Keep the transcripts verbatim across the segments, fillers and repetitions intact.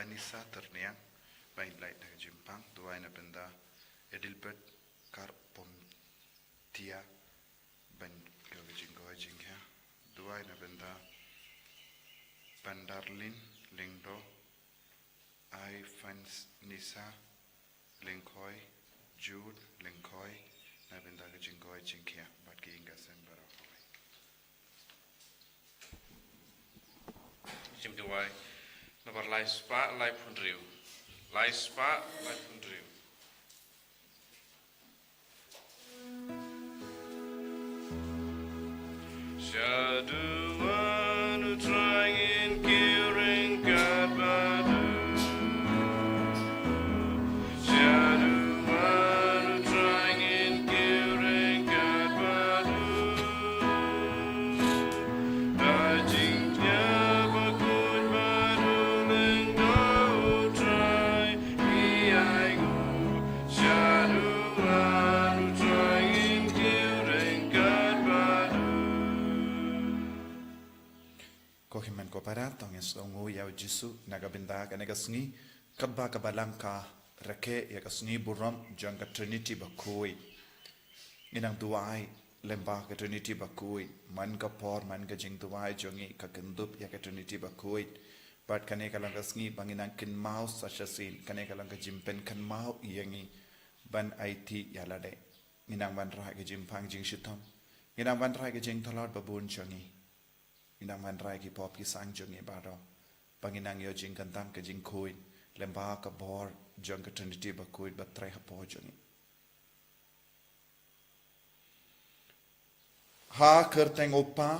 Anisa Tyrniang, ban leit na ka jingpang. Duwai na bynta Edelbert Karbom Tia, ban ïoh ka jingkoit jingkhiah. Duwai na bynta Bandarlin Lyngdoh, Ai Fans Nisa Lyngkhoi, Jude Lyngkhoi, na bynta ka jingkoit jingkhiah bad ki ïing ka sem baroh kawei. Jingduwai. Nambar lai spah laiphew hynriew. Lai spah laiphew hynriew. Shaduh wan u Trai ngin kiew ryngkat bad u. Shaduh wan u Trai ngin kiew ryngkat bad u. Da jingkñia bakhuid bad u lyngdoh u Trai, ngi ainguh. Shaduh wan u Trai ngin kiew ryngkat bad u. Ko hynmen ko para, to ngin sngewnguh ïa u Jisu na ka bynta kane ka sngi, katba ka Balang ka rakhe ïa ka sngi burom jong ka Trinity bakhuid. Ngi nang duwai lyngba ka Trinity bakhuid, man ka por, man ka jingduwai jong ngi ka kyndup ïa ka Trinity bakhuid. Bad kane ka long ka sngi ba ngi nang kynmaw sa shisien, kane ka long ka jingpynkynmaw ïa ngi ban aiti ïa lade. Ngi nang wanrah ka jingpang jingshitom. Ngi nang wanrah ka jingtlot ba bun jong ngi. Ngi nang wanrah ki pop ki sang jong ngi baroh. Ba ngi nang ïoh jingkyntang ka jingkhuid lyngba ka bor jong ka Trinity bakhuid ba trei hapoh jong ngi. Ha kyrteng u Kpa,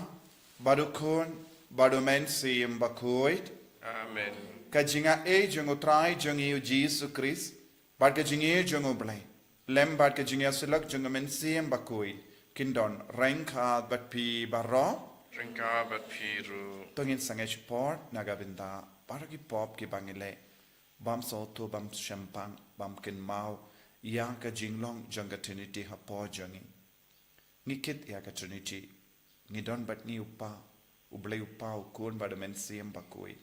bad u Khun, bad u Mynsiem Bakhuid. Amen. Ka jingaiei jong u Trai jong ngi u Jisu Khrist, bad ka jingïeit jong u Blei, lem bad ka jingïasyllok jong u Mynsiem Bakhuid, kin don ryngkat bad phi baroh. Ryngkat bad phi ruh. To ngin sangeh shapoh na ka bynta baroh ki pop kiba ngi leh, bym sngewthuh, bym shemphang, bym kynmaw ïa ka jinglong jong ka Trinity hapoh jong ngi. Ngi kit ïa ka Trinity. Ngi don bad ngi u Kpa, u Blei u Kpa, u Khun bad u Mynsiem Bakhuid.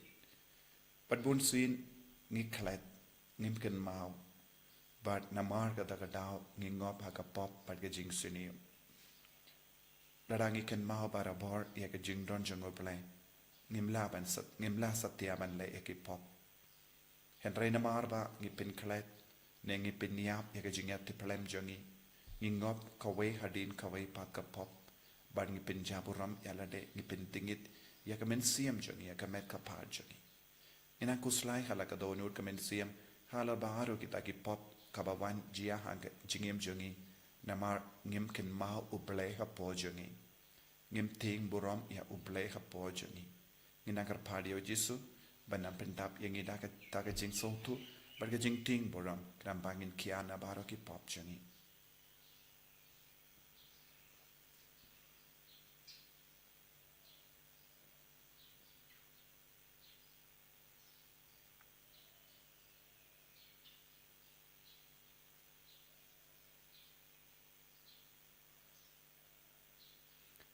Bad bun sien ngi klet, ngim kynmaw. Bad namar kata ka daw ngi ngop ha ka pop bad ka jingsniew. Lada ngi kynmaw barabor ïa ka jingdon jong u Blei, ngim lah ban sat, ngim lah satia ban leh ïa ki pop. Hynrei namar ba ngi pynklet ne ngi pynïap ïa ka jingïatiplem jong ngi, ngi ngop kawei hadien kawei pat ka pop, bad ngi pynjaburom ïa lade, ngi pyntngit ïa ka mynsiem jong ngi, ïa ka met ka phad jong ngi. Ngi nang khuslai ha la ka dohnud ka mynsiem ha la baroh kita ki pop kaba wan jia ha ka jingim jong ngi, namar ngim kynmaw u Blei hapoh jong ngi. Ngim tieng burom ïa u Blei hapoh jong ngi. Ngi nang kyrpad ïa u Jisu ban nang pyndap ïa ngi da ka, da ka jingsngewthuh bad ka jingtieng burom, khnang ba ngin khia na baroh ki pop jong ngi.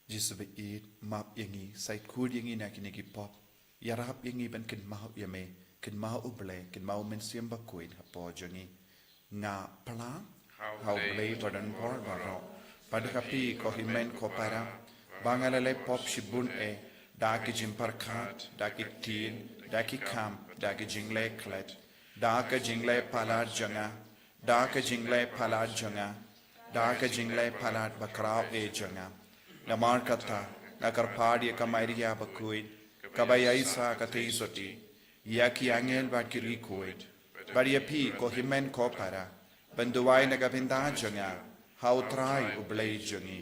Jisu ba ïeit, map ïa ngi, sait khuid ïa ngi na kine ki pop. Ïarap ïa ngi ban kynmaw ïa me, kynmaw u Blei, kynmaw u Mynsiem Bakhuid hapoh jong ngi. Nga phla ha u Blei badonbor baroh, bad ha phi ko hynmen ko para, ba nga la leh pop shibun eh, da ki jingpyrkhat, da ki ktien, da ki kam, da ki jingleh klet, da ka jingleh palat jong nga, da ka jingleh palat jong nga, da ka jingleh palat bakhraw eh jong nga. Namar kata, nga kyrpad ïa ka Maria bakhuid, kaba ïaishah katei sotti, ïa ki angel bad ki riewkhuid, bad ïa phi ko hynmen ko para, ban duwai na ka bynta jong nga ha u Trai u Blei jong ngi.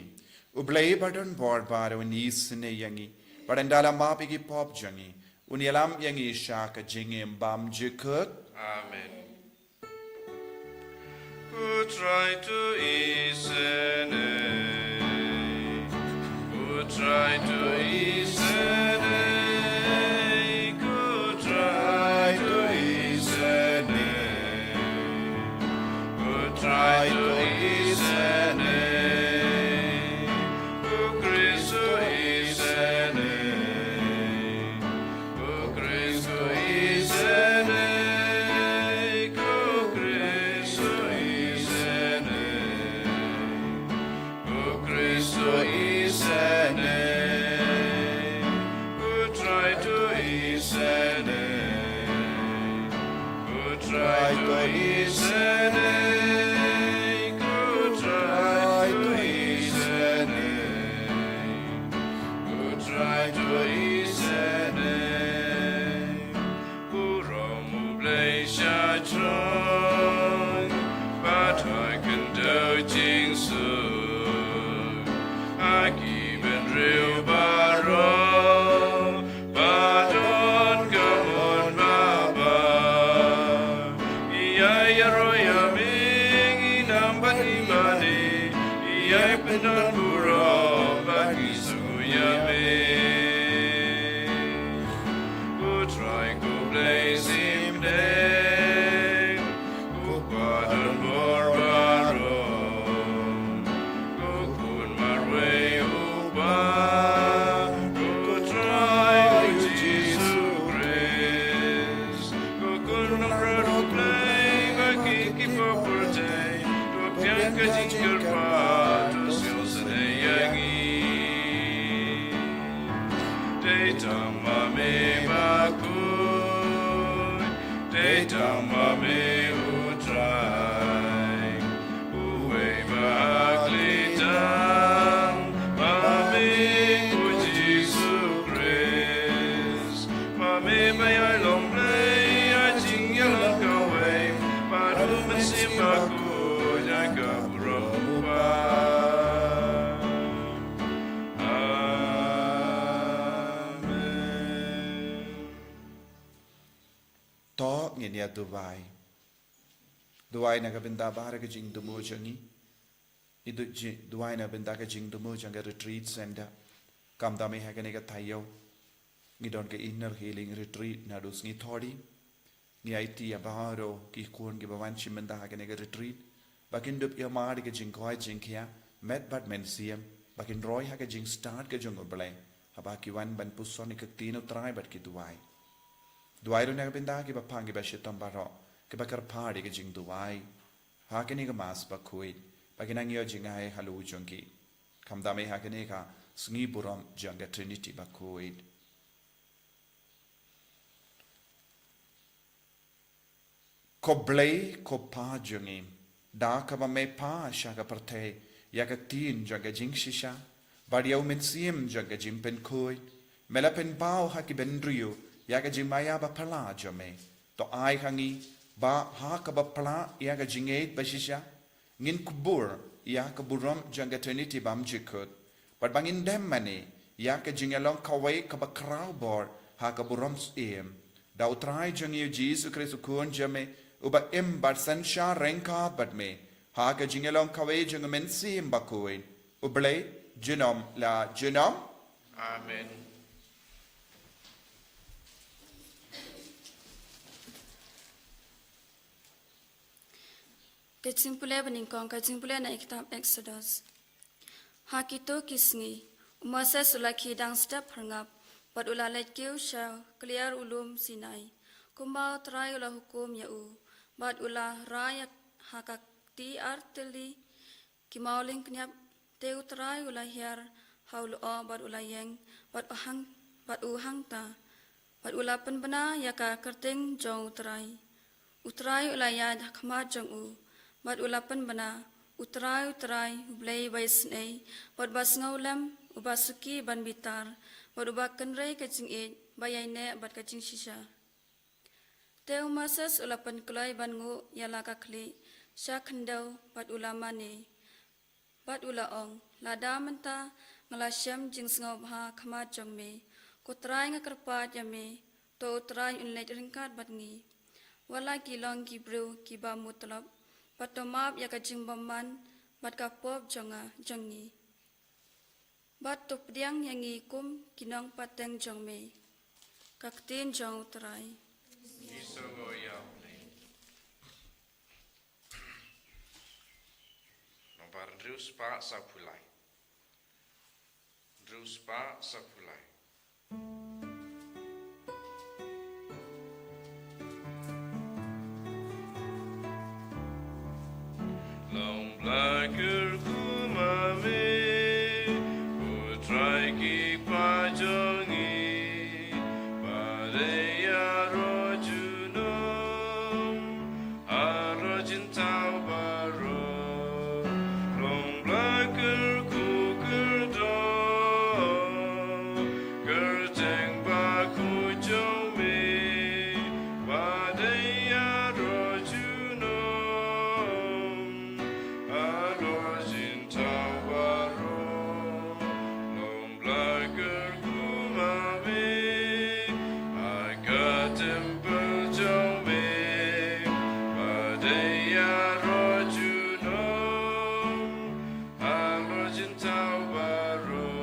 U Blei badonbor baroh un isynei ïa ngi, bad ynda la map ïa ki pop jong ngi, un ïalam ïa ngi sha ka jingim bymjukut. Amen. U Trai to isynei. U Trai to isynei. U Trai to isynei. U Trai to isynei. U Khrist to isynei. U Khrist to isynei. Tang ma me bakhuid, te tang ma me U Trai, uwei ba khlei tang ma me, U Jisu Khrist. Ma me ba ïai long Blei ïa jingïalang kawei bad U Mynsiem Bakhuid, ïa ka burom U Kpa. Amen. To ngin ïa duwai. Duwai na ka bynta baroh ka jingthmu jong ngi. Ngi duwai na ka bynta ka jingthmu jong ka retreat center. Khamtam eh ha kane ka taïew ngi don ka inner healing retreat naduh sngi Thohdi. Ngi aiti ïa baroh ki khun kiba wan shim bynta ha kane ka retreat ba kin dup ïa mar ka jingkoit jingkhiah met bad mynsiem, ba kin roi ha ka jingstad ka jong U Blei haba ki wan ban puson ïa ka ktien U Trai bad ki duwai. Duwai ruh na ka bynta kiba pang kiba shitom baroh kiba kyrpad ïa ka jingduwai ha kane ka Mass bakhuid, ba kin nang ïoh jngai halor jong ki. Khamtam eh ha kane ka sngi burom jong ka Trinity bakhuid. Ko Blei, ko Kpa jong ngi, da kaba me phah sha ka pyrthei ïa ka ktien jong ka jingshisha bad ïa U Mynsiem jong ka jingpynkhuid, me la pynpaw ha ki bynriew ïa ka jingmaïa baphylla jong me. To ai ha ngi ba ha kaba phylla ïa ka jingïeit bashisha ngin kbur ïa ka burom jong ka Trinity bymjukut, bad ba ngin dem mane ïa ka jingïalong kawei kaba khraw bor ha ka burom syiem. Da U Trai jong ngi U Jisu Khrist U Khun jong me, uba im bad synshar ryngkat bad me ha ka jingïalong kawei jong U Mynsiem Bakhuid, U Blei junom la junom. Amen. Ka jingpule banyngkong, ka jingpule na ka kitab Exodus. Ha kito ki sngi U Moses u la khie dang step pyrngap bad u la leit kiew sha kliar u lum Sinai, kumba U Trai u la hukum ïa u, bad u la rai ha ka kti ar tylli ki mawlyngkniap. Te U Trai u la hiar ha u lyoh bad u la ïeng bad u hang, bad u hangta, bad u la pynbna ïa ka kyrteng jong U Trai. U Trai u la ïaid ha khmat jong u bad u la pynbna: U Trai, U Trai, U Blei uba isynei bad uba sngewlem, uba suki ban bitar bad uba kynrei ka jingïeit ba ïaineh bad ka jingshisha. Te U Moses u la pynkloi ban nguh ïa la ka khlieh sha khyndew bad u la mane. Bad u la ong: Lada mynta nga la shem jingsngewbha ha khmat jong me, ko Trai, nga kyrpad ïa me, to U Trai un leit ryngkat bad ngi. Wat la ngi long ki briew kiba mut tlop, bad to map ïa ka jingbymman bad ka pop jong nga, jong ngi. Bad to pdiang ïa ngi kum ki nongpateng jong me. Ka ktien jong U Trai. Ngi sngew ïa U Blei. Nombar hynriew spah sawphew lai. Hynriew spah sawphew lai. Long Blei kyrkhu ma me, U Trai ki Kpa jong ngi, ba dei ïaroh junom halor jingthaw baroh. Long Blei kyrkhu kyrdoh, kyrteng bakhuid jong me, ba dei ïaroh junom halor jingthaw baroh. Long Blei kyrkhu ma me ha ka templ jong me, ba dei ïaroh junom halor jingthaw baroh.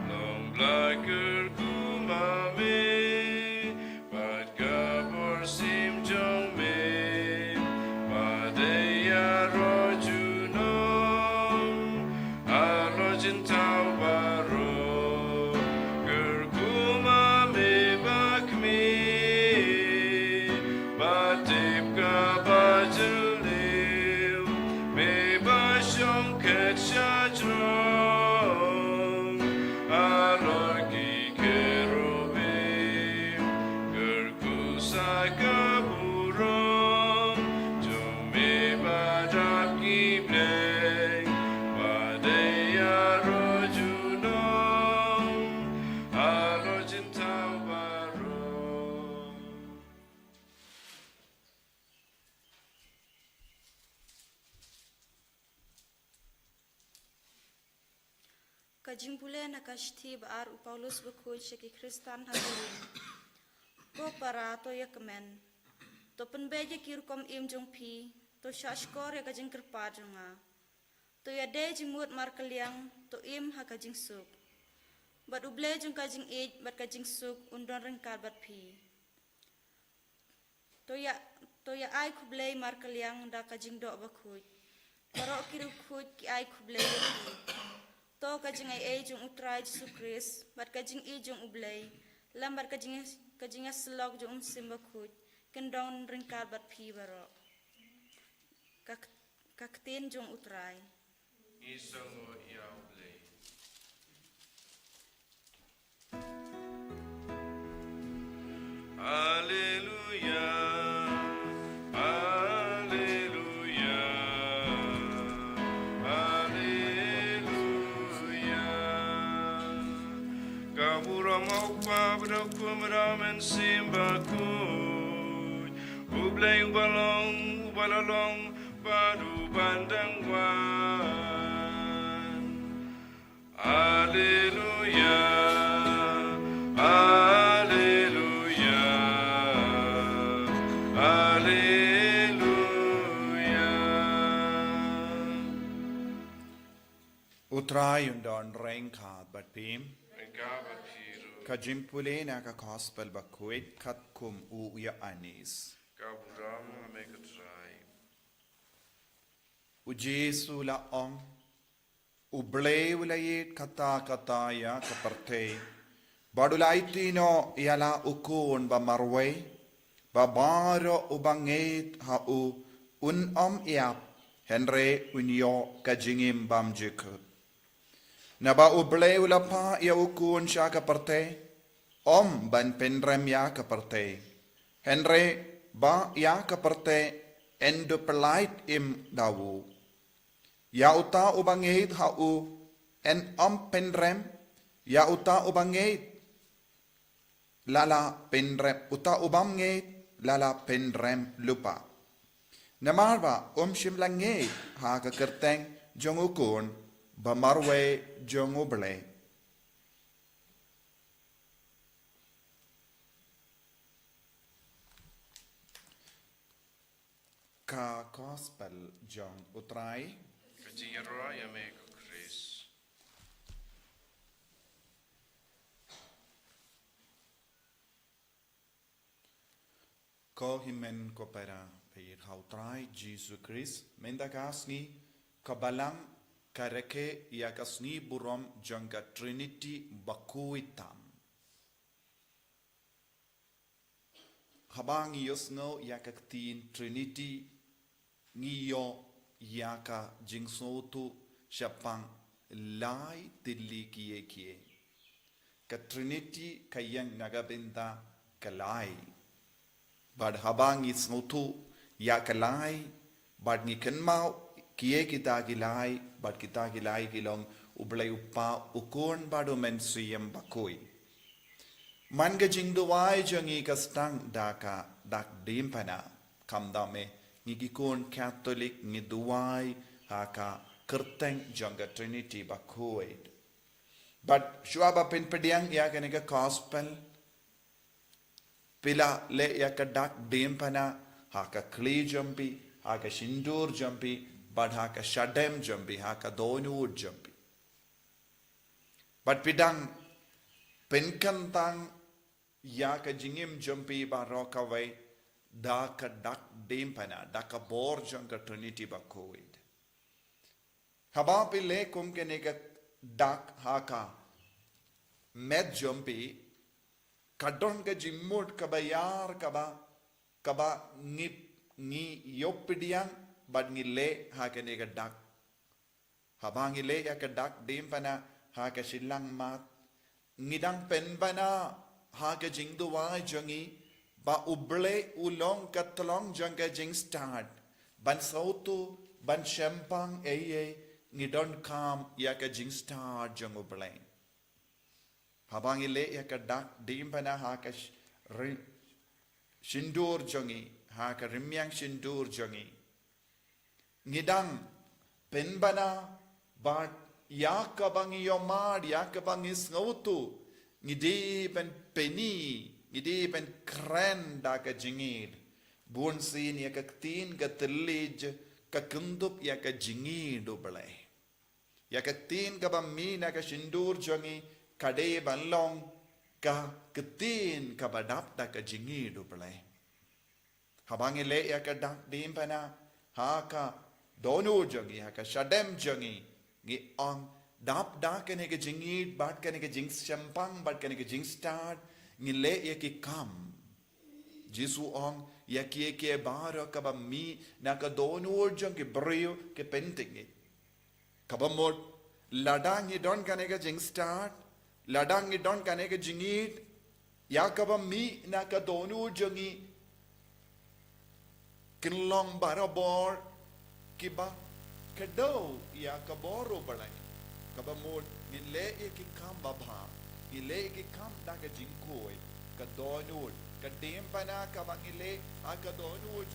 Long Blei kyrkhu ma me, bad ka bor sim jong me, ba dei ïaroh junom halor jingthaw baroh. Kyrkhu ma me ba khmih, ba tip kaba jylliew, me ba shong khet shajrong halor Ka jingpule na ka shithi ba ar u Paulus bakhuid sha ki Khristan ha Korinth. Ko para, to ïa kmen. To pynbeit ïa ki rukom im jong phi. To shahshkor ïa ka jingkyrpad jong nga. To ïadei jingmut markylliang, to im ha ka jingsuk. Bad U Blei jong ka jingïeit bad ka jingsuk un don ryngkat bad phi. To ïa, to ïa ai khublei markylliang da ka jingdoh bakhuid. Baroh ki riewkhuid ki ai khublei ïa phi. To ka jingaiei jong U Trai Jisu Khrist bad ka jingïeit jong U Blei lem bad ka jing, ka jingïasyllok jong U Mynsiem Bakhuid kin don ryngkat bad phi baroh. Ka, ka ktien jong U Trai. Ngi sngewbha ïa U Blei. Haleluya, haleluya, haleluya. Ka burom ha U Kpa bad ha U Khun bad ha U Mynsiem Bakhuid. U Blei uba long, uba la long, bad uban dang wan. Haleluya, haleluya, haleluya. U Trai un don ryngkat bad phi. Ryngkat bad phi ruh. Ka jingpule na ka Gospel bakhuid katkum u Ïoannis. Ka burom ha me ko Trai. U Jisu u la ong, U Blei u la ïit katta katta ïa ka pyrthei, bad u la aiti noh ïa la u Khun ba marwei, ba baroh uba ngeit ha u un ym ïap, hynrei un ïoh ka jingim bymjukut. Naba U Blei u la phah ïa u Khun sha ka pyrthei, ym ban pynrem ïa ka pyrthei, hynrei ba ïa ka pyrthei yn da pyllait im da u. Ïa uta uba ngeit ha u yn ym pynrem, ïa uta uba ngeit la la pynrem, uta u bym ngeit la la pynrem lypa, namar ba um shym la ngeit ha ka kyrteng jong u Khun ba marwei jong U Blei. Ka Gospel jong U Trai. Ka jingïaroh ïa me ko Khrist. Ko hynmen ko para, peit ha U Trai Jisu Khrist, mynta ka sngi ka Balang ka rakhe ïa ka sngi burom jong ka Trinity bakhuid tam. Haba ngi ïohsngew ïa ka ktien Trinity, ngi ïoh ïa ka jingsngewthuh shaphang lai tylli kiei kiei. Ka Trinity ka ïeng na ka bynta ka lai. Bad haba ngi sngewthuh ïa ka lai, bad ngi kynmaw kiei kita ki lai, bad kita ki lai ki long U Blei U Kpa, U Khun bad U Mynsiem Bakhuid. Man ka jingduwai jong ngi ka sdang da ka dak diengphna, khamtam eh ngi ki khun Katholik ngi duwai ha ka kyrteng jong ka Trinity bakhuid. Bad shuwa ba phin pdiang ïa kane ka Gospel, phi la leh ïa ka dak diengphna ha ka khlieh jong phi, ha ka shyntur jong phi, bad ha ka shadem jong phi, ha ka dohnud jong phi. Bad phi dang pynkyntang ïa ka jingim jong phi baroh kawei da ka dak diengphna, da ka bor jong ka Trinity bakhuid. Haba phi leh kum kane ka dak ha ka met jong phi, ka don ka jingmut kaba ïar kaba, kaba ngi, ngi ïoh pdiang bad ngi leh ha kane ka dak. Haba ngi leh ïa ka dak diengphna ha ka shilliang mat, ngi dang pynbna ha ka jingduwai jong ngi ba U Blei u long ka tlong jong ka jingstad. Ban sngewthuh, ban shemphang ei ei, ngi donkam ïa ka jingstad jong U Blei. Haba ngi leh ïa ka dak diengphna ha ka sh-, ri-, shyntur jong ngi, ha ka rymmiang shyntur jong ngi, ngi dang pynbna bad Ïa kaba ngi ïohmad, ïa kaba ngi sngewthuh, ngi dei ban pyni, ngi dei ban kren da ka jingïeid. Bun sien ïa ka ktien ka thylliej ka kyndup ïa ka jingïeid U Blei. Ïa ka ktien kaba mih na ka shyntur jong ngi ka dei ban long ka ktien kaba dap da ka jingïeid U Blei. Haba ngi leh ïa ka dak diengphna ha ka dohnud jong ngi, ha ka shadem jong ngi, ngi ong dap da kane ka jingïeid bad kane ka jingshemphang bad kane ka jingstad, ngi leh ïa ki kam. Jisu ong ïa kiei kiei baroh kaba mih na ka dohnud jong ki briew ki pyntngen. Kaba mut, lada ngi don kane ka jingstad, lada ngi don kane ka jingïeid, ïa kaba mih na ka dohnud jong ngi kin long barabor kiba kdew ïa ka bor U Blei. Kaba mut, ngin leh ïa ki kam babha, ngin leh ïa ki kam da ka jingkhuid, ka dohnud, ka diengphna kaba ngi leh ha ka dohnud.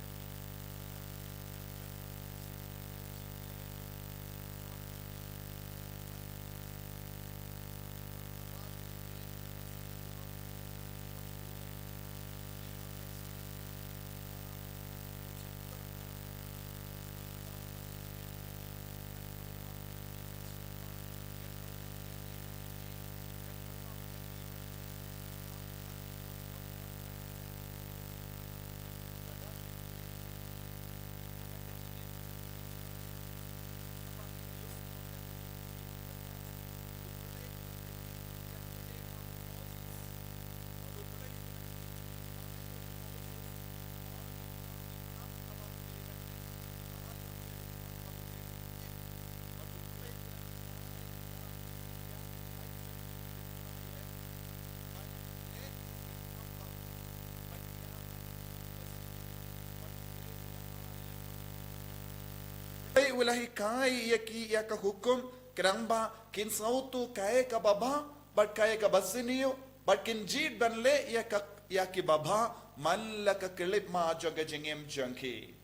Ei, u la hikai ïa ki ïa ka hukum, khnang ba kin sngewthuh kaei kaba bha bad kaei kaba sniew, bad kin jied ban leh ïa ka, ïa kiba bha man la ka khyllipmat jong ka jingim jong ki.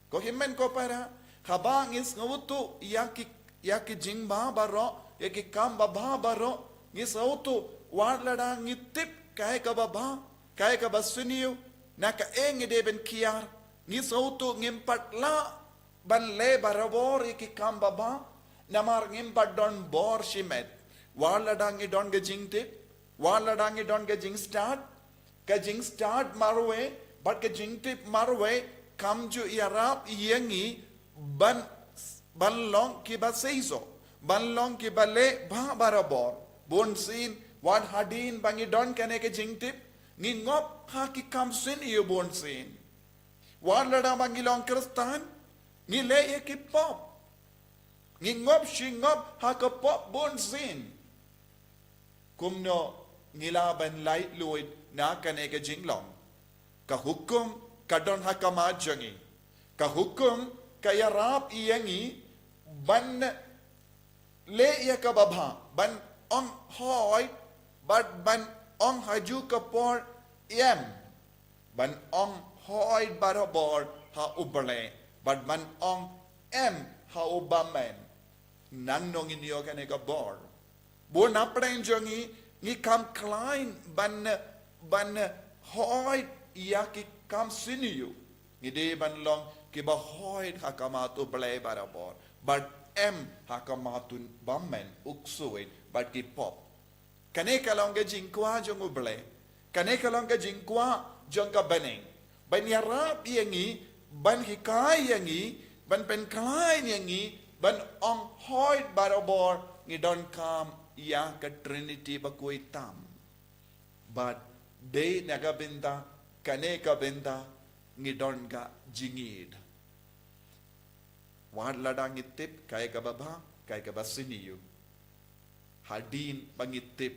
Ko hynmen ko para, haba ngi sngewthuh ïa ki, ïa ki jingbha baroh, ïa ki kam babha baroh, ngi sngewthuh wat lada ngi tip kaei kaba bha, kaei kaba sniew, na kaei ngi dei ban kiar, ngi sngewthuh ngim pat lah ban leh barabor ïa ki kam babha, namar ngim pat don bor shimet. Wat lada ngi don ka jingtip, wat lada ngi don ka jingstad, ka jingstad marwei bad ka jingtip marwei kam ju ïarap ïa ngi ban, ban long kiba seisoh, ban long kiba leh bha barabor. Bun sien, wat hadien ba ngi don kane ka jingtip, ngi ngop ha ki kam sniew bun sien. Wat lada ba ngi long Khristan, ngi leh ïa ki pop. Ngi ngop shi ngop ha ka pop bun sien. Kumno ngi lah ban laitluid na kane ka jinglong? Ka hukum ka don ha khmat jong ngi. Ka hukum ka ïarap ïa ngi ban leh ïa kaba bha, ban ong hooid, bad ban ong ha ju ka por em, ban ong hooid barabor ha U Blei, bad ban ong em ha u bymman. Nangno ngin ïoh kane ka bor? Bun na pdeng jong ngi, ngi kham khlaiñ ban, ban hooid ïa ki kam sniew. Ngi dei ban long kiba hooid ha khmat U Blei barabor, bad em ha khmat u bymman, u ksuid bad ki pop. Kane ka long ka jingkwah jong U Blei. Kane ka long ka jingkwah jong ka bneng. Ban ïarap ïa ngi, ban hikai ïa ngi, ban pynkhlaiñ ïa ngi, ban ong hooid barabor ngi donkam ïa ka Trinity bakhuid tam. Bad dei na ka bynta kane ka bynta ngi don ka jingïeid. Wat lada ngi tip kaei kaba bha, kaei kaba sniew. Hadien ba ngi tip,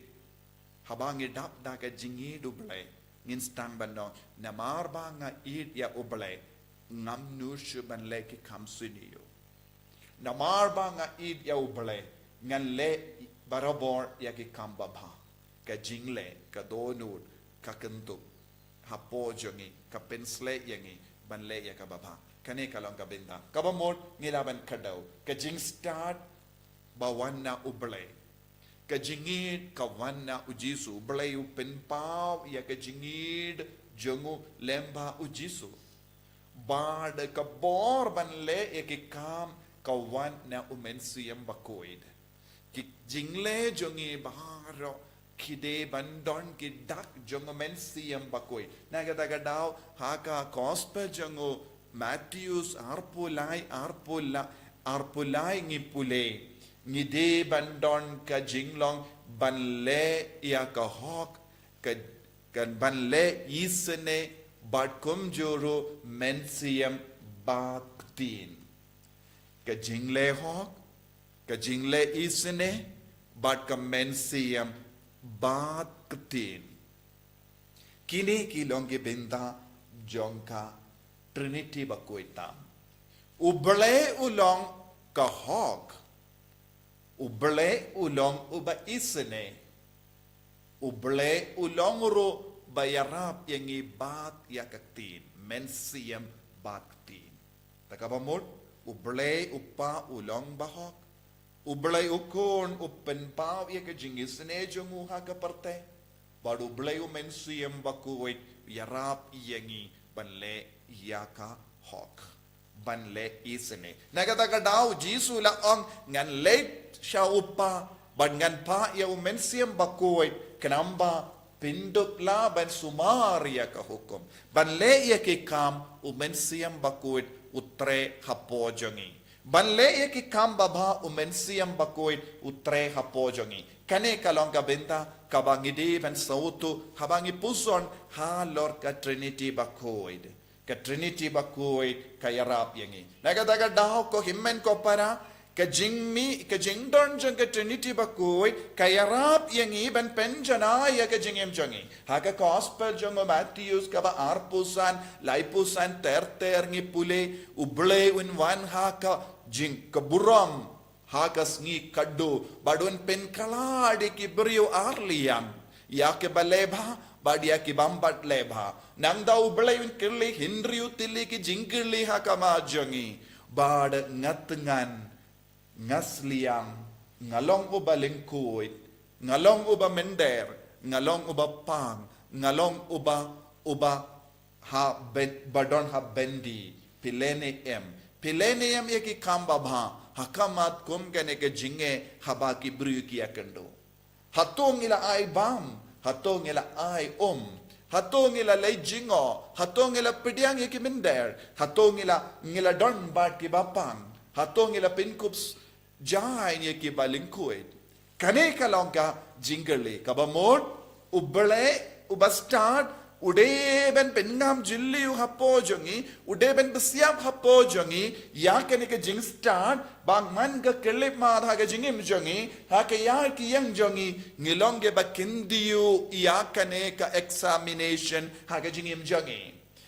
haba ngi dap da ka jingïeid U Blei, ngin sdang ban ong, namar ba nga ïeid ïa U Blei, ngam nud shuh ban leh ki kam sniew. Namar ba nga ïeid ïa U Blei, ngan leh barabor ïa ki kam babha. Ka jingleh, ka dohnud, ka kyndup hapoh jong ngi, ka pynshlei ïa ngi ban leh ïa kaba bha. Kane ka long ka bynta. Kaba mut ngi lah ban kdew, ka jingstad ba wan na U Blei. Ka jingïeit ka wan na U Jisu. U Blei u pynpaw ïa ka jingïeit jong u lyngba U Jisu. Bad ka bor ban leh ïa ki kam ka wan na U Mynsiem Bakhuid. Ki jingleh jong ngi baroh ki dei ban don ki dak jong U Mynsiem Bakhuid. Na kata ka daw ha ka gospel jong u Mathaios arphew lai, arphew lai, arphew lai ngi pule. Ngi dei ban don ka jinglong ban leh ïa ka hok, ka, ka ban leh isynei bad kumjuh ruh Mynsiem Bakhuid. Ka jingleh hok, ka jingleh isynei bad ka Mynsiem Bakhuid. Kine ki long ki bynta jong ka Trinity Bakhuid tam. U Blei u long ka hok. U Blei u long uba isynei. U Blei u long ruh ba ïarap ïa ngi bad ïa ka ktien, Mynsiem bad ktien. Te kaba mut, U Blei u Kpa u long ba hok. U Blei u Khun u pynpaw ïa ka jingisynei jong u ha ka pyrthei. Bad U Blei U Mynsiem Bakhuid u ïarap ïa ngi ban leh ïa ka hok, ban leh isynei. Na kata ka daw Jisu la ong, ngan leit sha U Kpa bad ngan phah ïa U Mynsiem Bakhuid, khnang ba phin dup lah ban sumar ïa ka hukum. Ban leh ïa ki kam U Mynsiem Bakhuid u treh hapoh jong ngi. Ban leh ïa ki kam babha U Mynsiem Bakhuid u treh hapoh jong ngi. Kane ka long ka bynta kaba ngi dei ban sngewthuh haba ngi puson halor ka Trinity Bakhuid. Ka Trinity Bakhuid ka ïarap ïa ngi. Na kata ka daw ko hynmen ko para, ka jingmih, ka jingdon jong ka Trinity Bakhuid ka ïarap ïa ngi ban pynjanai ïa ka jingim jong ngi. Ha ka gospel jong u Mathaios kaba arphew san, laiphew san ter ter ngi pule, U Blei un wan ha ka jing, ka burom, ha ka sngi khatduh, bad un pynkhlad ïa ki briew ar liang, ïa kiba leh bha bad ïa ki bym pat leh bha. Nangta U Blei un kylli hynriew tylli ki jingkylli ha khmat jong ngi, bad nga thngan, nga sliang, nga long uba lyngkhuid, nga long uba mynder, nga long uba pang, nga long uba, uba ha ben, ba don ha byndi. Phi leh ne em? Phi leh ne em ïa ki kam babha ha khmat kum kane ka jingeh haba ki briew ki ïakynduh? Hato ngi la ai bam? Hato ngi la ai um? Hato ngi la leit jngoh? Hato ngi la pdiang ïa ki mynder? Hato ngi la, ngi la don bad kiba pang? Hato ngi la pynkup s-, jaiñ ïa kiba lyngkhuid? Kane ka long ka jingkylli. Kaba mut, U Blei uba stad u dei ban pynngam jylliew hapoh jong ngi, u dei ban pynsiap hapoh jong ngi ïa kane ka jingstad, ba man ka khyllipmat ha ka jingim jong ngi, ha ka ïaid ka ïeng jong ngi, ngi long kiba kyntiew ïa kane ka examination ha ka jingim jong ngi.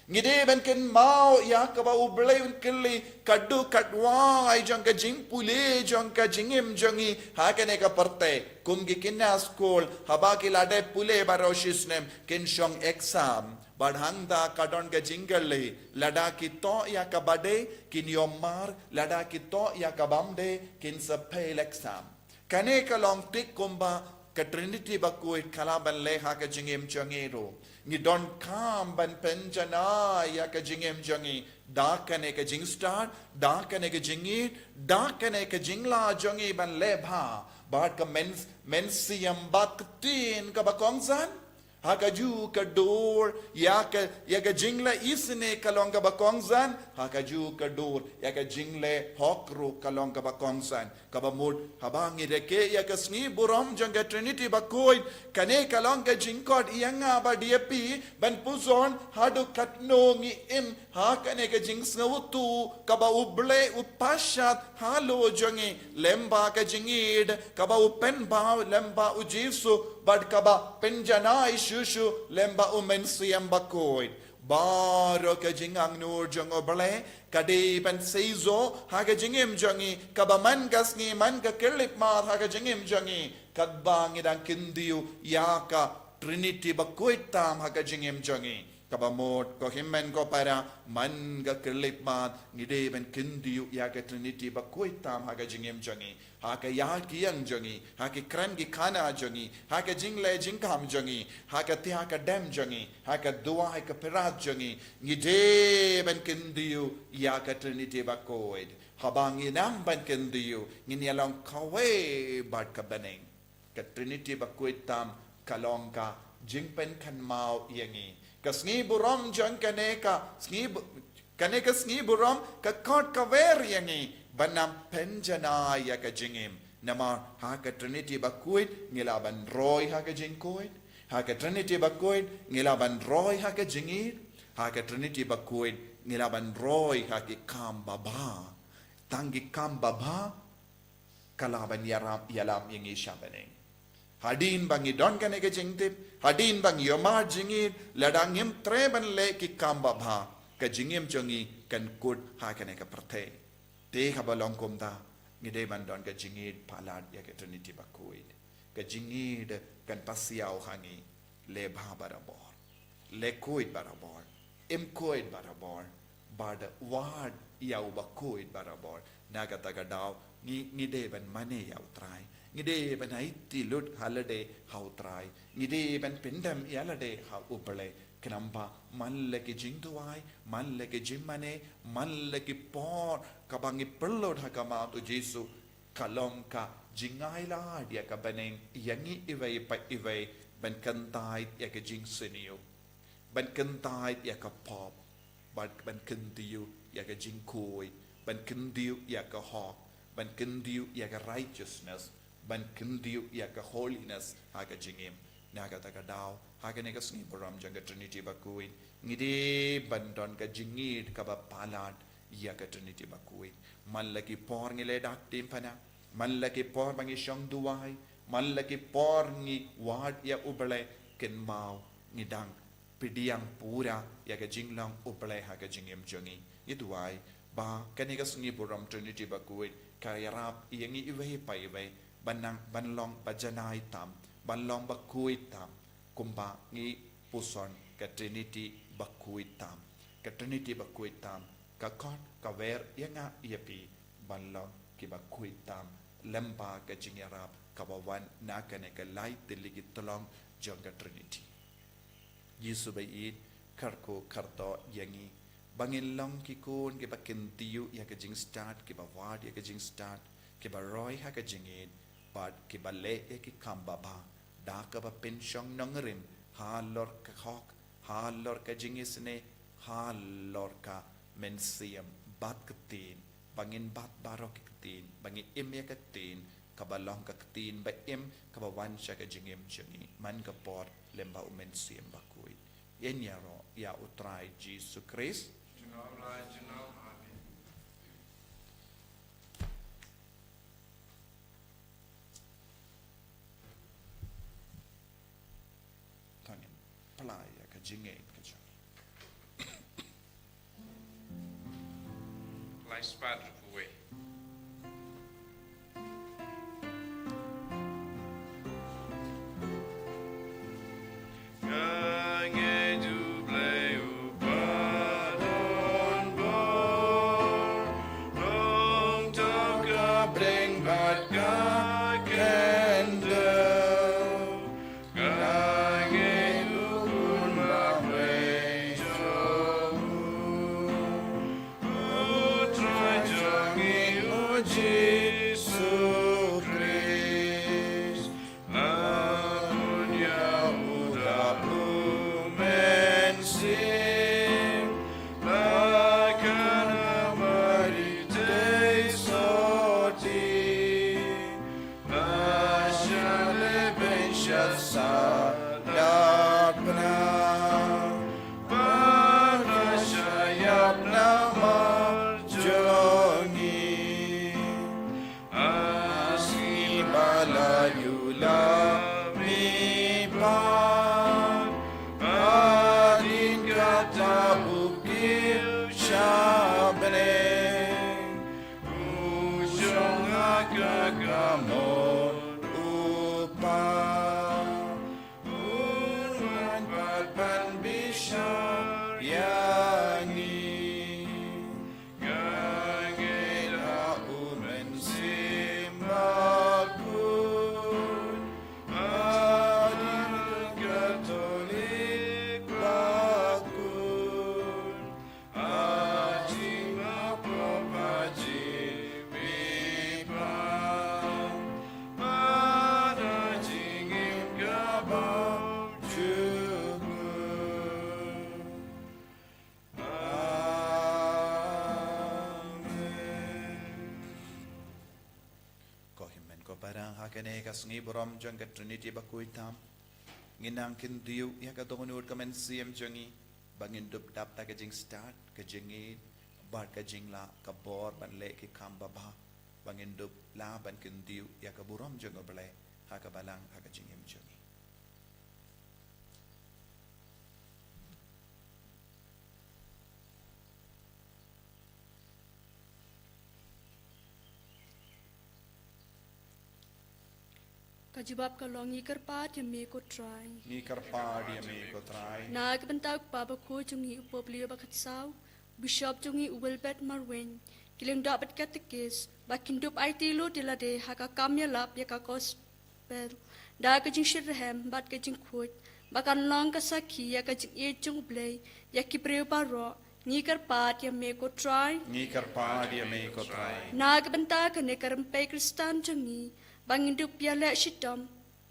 Ngi dei ban kynmaw ïa kaba U Blei un kylli katto katwai jong ka jingpule jong ka jingim jong ngi ha kane ka pyrthei. Kum ki khynnah skul, haba ki la dep pule baroh shi snem, kin shong exam. Bad hangta ka don ka jingkylli, lada ki thoh ïa kaba dei, kin ïoh mark, lada ki thoh ïa ka bym dei, kin sa fail exam. Kane ka long thik kumba ka Trinity Bakhuid ka lah ban leh ha ka jingim jong ngi ruh. Ngi donkam ban pynjanai ïa ka jingim jong ngi da kane ka jingstad, da kane ka jingïeit, da kane ka jinglah jong ngi ban leh bha bad ka men, Mynsiem Bakhuid kaba kongsan. Ha kajuh ka dur, ïa ka, ïa ka jingleh isynei ka long kaba kongsan, ha kajuh ka dur, ïa ka jingleh hok ruh ka long kaba kongsan. Kaba mut, haba ngi rakhe ïa ka sngi burom jong ka Trinity Bakhuid, kane ka long ka jingkhot ïa nga bad ïa phi, ban puson haduh katno ngi im ha kane ka jingsngewthuh kaba U Blei u pynshad halor jong ngi, lyngba ka jingïeit kaba u pynpaw lyngba U Jisu, bad kaba pynjanai shuh shuh lyngba U Mynsiem Bakhuid. Baroh ka jingangnud jong U Blei ka dei ban seisoh ha ka jingim jong ngi, kaba man ka sngi, man ka khyllipmat ha ka jingim jong ngi, katba ngi dang kyntiew ïa ka Trinity Bakhuid tam ha ka jingim jong ngi. Kaba mut, ko hynmen ko para, man ka khyllipmat, ngi dei ban kyntiew ïa ka Trinity bakhuid tam ha ka jingim jong ngi, ha ka ïaid ki ïeng jong ngi, ha ki kren ki khana jong ngi, ha ka jingleh jingkam jong ngi, ha ka thiah ka dem jong ngi, ha ka duwai ka pyrshah jong ngi, ngi dei ban kyntiew ïa ka Trinity bakhuid. Haba ngin nang ban kyntiew, ngin ïa long kawei bad ka bneng. Ka Trinity bakhuid tam ka long ka jingpynkynmaw ïa ngi. Ka sngi burom jong kane ka sngi bu-, kane ka sngi burom ka khot ka wer ïa ngi ban nang pynjanai ïa ka jingim. Namar ha ka Trinity bakhuid ngi lah ban roi ha ka jingkhuid. Ha ka Trinity bakhuid ngi lah ban roi ha ka jingïeid. Ha ka Trinity bakhuid ngi lah ban roi ha ki kam babha. Tang ki kam babha ka lah ban ïarap ïalam ïa ngi sha bneng. Hadien ba ngi don kane ka jingtip, hadien ba ngi ïohmad jingïeid, lada ngim treh ban leh ki kam babha, ka jingim jong ngi kan kut ha kane ka pyrthei. Te haba long kumta, ngi dei ban don ka jingïeid palat ïa ka Trinity bakhuid. Ka jingïeid kan pasiaw ha ngi, leh bha barabor, leh khuid barabor, im khuid barabor, bad wad ïa u bakhuid barabor. Na kata ka daw, ngi, ngi dei ban mane ïa U Trai. Ngi dei ban aiti lut ha lade ha U Trai. Ngi dei ban pyndem ïa lade ha U Blei. Khnang ba man la ki jingduwai, man la ki jingmane, man la ki por kaba ngi pynlut ha khmat U Jisu, ka long ka jingai lad ïa ka bneng ïa ngi iwei pa iwei, ban kyntait ïa ka jingsniew, ban kyntait ïa ka pop, ban, ban kyntiew ïa ka jingkhuid, ban kyntiew ïa ka hok, ban kyntiew ïa ka righteousness, ban kyntiew ïa ka holiness ha ka jingim. Na kata ka daw, ha kane ka sngi burom jong ka Trinity bakhuid, ngi dei ban don ka jingïeid kaba palat ïa ka Trinity bakhuid. Man la ki por ngi leh dak tim pana, man la ki por ba ngi shong duwai, man la ki por ngi wad ïa U Blei, kynmaw ngi dang pdiang pura ïa ka jinglong U Blei ha ka jingim jong ngi. Ngi duwai ba kane ka sngi burom Trinity bakhuid ka ïarap ïa ngi iwei pa iwei ban nang, ban long ba janai tam, ban long bakhuid tam, kumba ngi puson ka Trinity bakhuid tam. Ka Trinity bakhuid tam ka khot ka wer ïa nga ïa phi ban long kiba khuid tam lyngba ka jingïarap kaba wan na kane ka lai tylli ki tyllong jong ka Trinity. Jisu ba ïeit, kyrkhu kyrdoh ïa ngi ba ngin long ki khun kiba kyntiew ïa ka jingstad, kiba wad ïa ka jingstad, kiba roi ha ka jingïeid, bad kiba leh ïa ki kam babha da kaba pynshong nongrim halor ka hok, halor ka jingisynei, halor ka mynsiem bad ka ktien, ba ngin bat baroh ki ktien, ba ngi im ïa ka ktien kaba long ka ktien ba im, kaba wan sha ka jingim jong ngi man ka por lyngba U Mynsiem Bakhuid. Ïaroh ïa U Trai Jisu Khrist. Junom la junom. Amen. To ngin plie ïa ka jingïeid ka jong ngi. Lai spah hynriew phew wei. Ka ngeit U Blei uba don bor, long tang ka bneng bad ka khyndew. Ka ngeit U Khun Bawei jong U, U Trai jong ngi U Jisu Khrist. La bun ïa U da U Mynsiem, la ka Mari te sotti, la shah lehbeiñ sha sahnarphna, bad la shah ïap namar jong ngi. Ha sngi ba la ïoh la mihpat, hadien kata U kiew sha bneng, U shong ha ka kamot U Kpa. Un wan pat ban bishar Kane ka sngi burom jong ka Trinity bakhuid tam, ngin nang kyntiew ïa ka dohnud ka mynsiem jong ngi, ba ngin dup dap da ka jingstad, ka jingïeit bad ka jinglah ka bor ban leh ki kam babha, ba ngin dup lah ban kyntiew ïa ka burom jong U Blei ha ka balang ha ka jingim jong ngi. Ka jubab ka long: Ngi kyrpad ïa me ko Trai. Ngi kyrpad ïa me ko Trai. Na ka bynta u Kpa bakhuid jong ngi u Pope Leo ba khatsaw, Bishop jong ngi u Wilbert Marwein, ki lyngdoh bad katekis, ba kin dup aiti lut ïa lade ha ka kam ïalap ïa ka gospel da ka jingshitrhem bad ka jingkhuid, ba kan long ka sakhi ïa ka jingïeit jong U Blei ïa ki briew baroh. Ngi kyrpad ïa me ko Trai. Ngi kyrpad ïa me ko Trai. Na ka bynta kane ka rympei Khristan jong ngi, ba ngin dup ïaleh shitom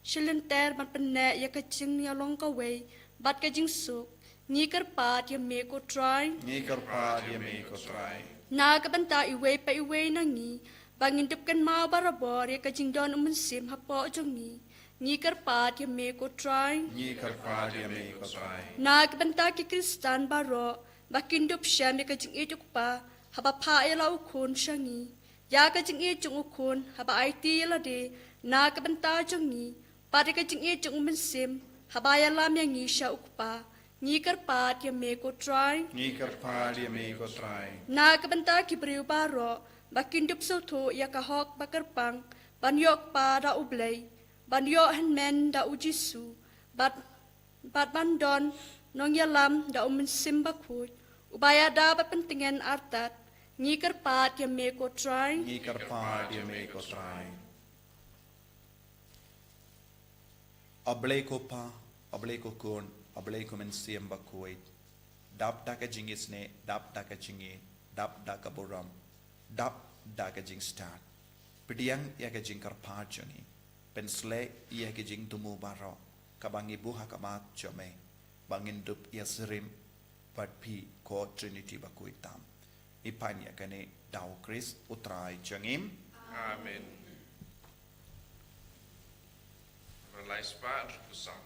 shilynter ban pynneh ïa ka jingïalong kawei bad ka jingsuk, ngi kyrpad ïa me ko Trai. Ngi kyrpad ïa me ko Trai. Na ka bynta iwei pa iwei na ngi, ba ngin dup kynmaw barabor ïa ka jingdon U Mynsiem hapoh jong ngi, ngi kyrpad ïa me ko Trai. Ngi kyrpad ïa me ko Trai. Na ka bynta ki Khristan baroh, ba kin dup shem ïa ka jingïeit U Kpa haba phah ïa la U Khun sha ngi, ïa ka jingïeit jong U Khun haba aiti ïa lade na ka bynta jong ngi, bad ïa ka jingïeit jong U Mynsiem haba ïalam ïa ngi sha U Kpa, ngi kyrpad ïa me ko Trai. Ngi kyrpad ïa me ko Trai. Na ka bynta ki briew baroh, ba kin dup sngewthuh ïa ka hok ba kyrpang ban ïoh kpa da U Blei, ban ïoh hynmen da U Jisu, bad bad ban don nongïalam da U Mynsiem Bakhuid, uba ïada bad pyntngen artat, ngi kyrpad ïa me ko Trai. Ngi kyrpad ïa me ko Trai. A Blei ko Pa, A Blei ko Khun, A Blei ko Mynsiem Bakhuid. Dap da ka jingisynei, dap da ka jingïeit, dap da ka burom, dap da ka jingstad. Pdiang ïa ka jingkyrpad jong ngi. Pynshlei ïa ka jingthmu baroh kaba ngi buh ha khmat jong me, ba ngin dup ïasyriem bad phi ko Trinity bakhuid tam. Ngi pan ïa kane da U Khrist U Trai jong ngi. Amen. Ba lai spah hynriew phew saw.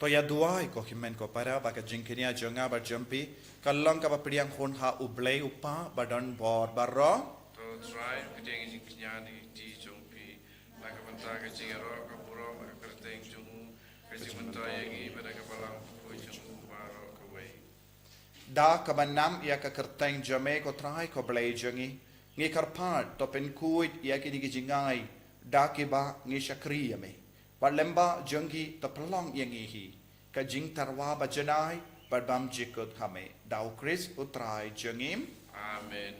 To ïa duwai ko hynmen ko para, ba ka jingkñia jong nga bad jong phi kan long kaba pdiang hun ha U Blei U Kpa badonbor baroh. To Trai, pdiang ïa ka jingkñia na ka kti jong phi, na ka bynta ka jingïaroh, ka burom bad ka kyrteng jong u, ka jingmyntoi ïa ngi bad ïa ka balang bakhuid jong u baroh kawei. Da kaba nam ïa ka kyrteng jong me ko Trai ko Blei jong ngi, ngi kyrpad to pynkhuid ïa kine ki jingai da kiba ngi shakri ïa me. Bad lyngba jong ki to pynlong ïa ngi hi ka jingtyrwa bajanai bad bymjukut ha me, da U Khrist U Trai jong ngi. Amen.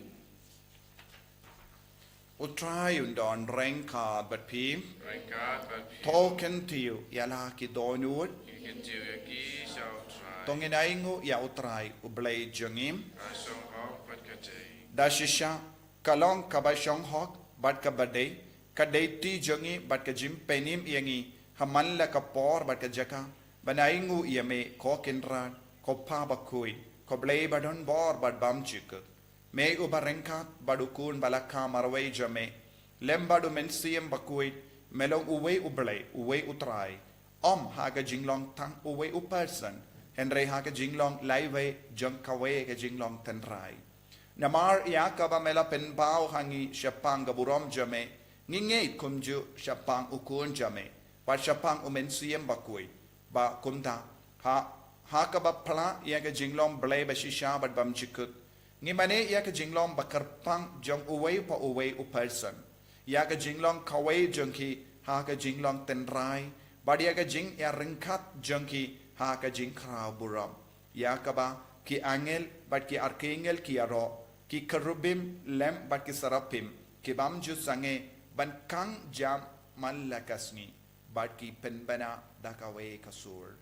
U Trai un don ryngkat bad phi. Ryngkat bad phi. To kyntiew ïa la ki dohnud. Ngi kyntiew ïa ki sha U Trai. To ngin ainguh ïa U Trai U Blei jong ngi. Ka shong hok bad ka dei. Da shisha Ka long kaba shong hok bad kaba dei, ka dei ti jong ngi bad ka jingpynim ïa ngi ha man la ka por bad ka jaka, ban ai nguh ïa me, ko Kynrad, ko Pa bakhuid, ko Blei ba don bor bad bymjukut. Me uba ryngkat bad u Khun ba la kha marwei jong me, lem bad u Mynsiem Bakhuid, me long uwei u Blei, uwei u Trai. Ym ha ka jinglong tang uwei u person, hynrei ha ka jinglong laiwei jong kawei ka jinglong tynrai. Namar ïa kaba me la pynpaw ha ngi shaphang ka burom jong me, ngi ngeit kumjuh shaphang u Khun jong me bad shaphang u Mynsiem Bakhuid. Ba kumta, ha, ha kaba pla ïa ka jinglong Blei ba shisha bad bymjukut, ngi mane ïa ka jinglong ba kyrpang jong uwei pa uwei u person, ïa ka jinglong kawei jong ki ha ka jinglong tynrai, bad ïa ka jingïaryngkat jong ki ha ka jingkhraw burom, ïa kaba ki angel bad ki arkangel ki ïaroh, ki kerubim lem bad ki serapim ki bym ju sangeh ban khang jam man la ka sngi, bad ki pynbna da kawei ka sur.